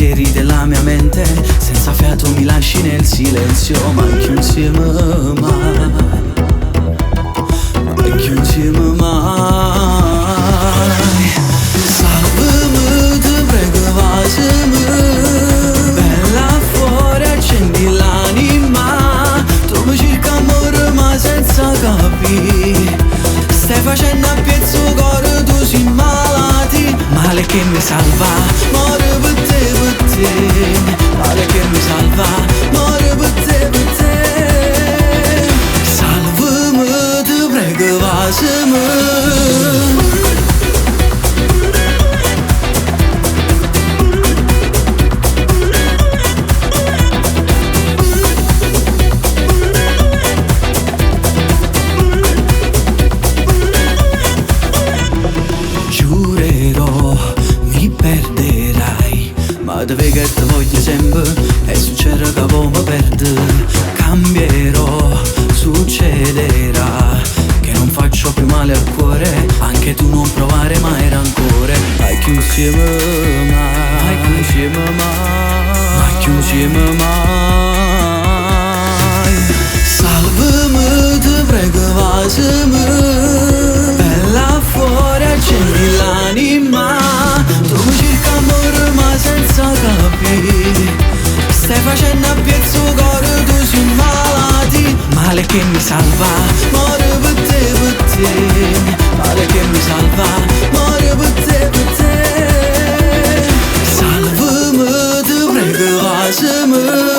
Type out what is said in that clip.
Pensieri della mia mente. Senza fiato mi lasci nel silenzio. Ma cchiù insieme mai, ma cchiù insieme mai. Salvami, ti prego, vasami. Bella fuori, accendi l'anima. Tu mi cerchi amore ma senza capire. Stai facendo a piezzo cuore, tu sei malati. Male che mi salva, muore per te, per te. Male che mi salva, muore per te, per te. Salvami, ti prego, vasami. Giurerò, mi perderai. Ma dove che te voglio sempre e succede che poi mi perdo. Cambierò, succederà che non faccio più male al cuore. Anche tu non provare mai rancore. Mai chiù insieme mai, mai chiù insieme mai, mai chiù insieme mai. Salvami, ti prego, vasami. Bella fuori, accendi l'anima. Tu mi cerchi amore ma senza capire. Stai facendo a piezzo cuore, tu sei malati. Male che mi salva, muore per te, per te. Male che mi salva, muore per te, per te. Salvami, ti prego, vasami.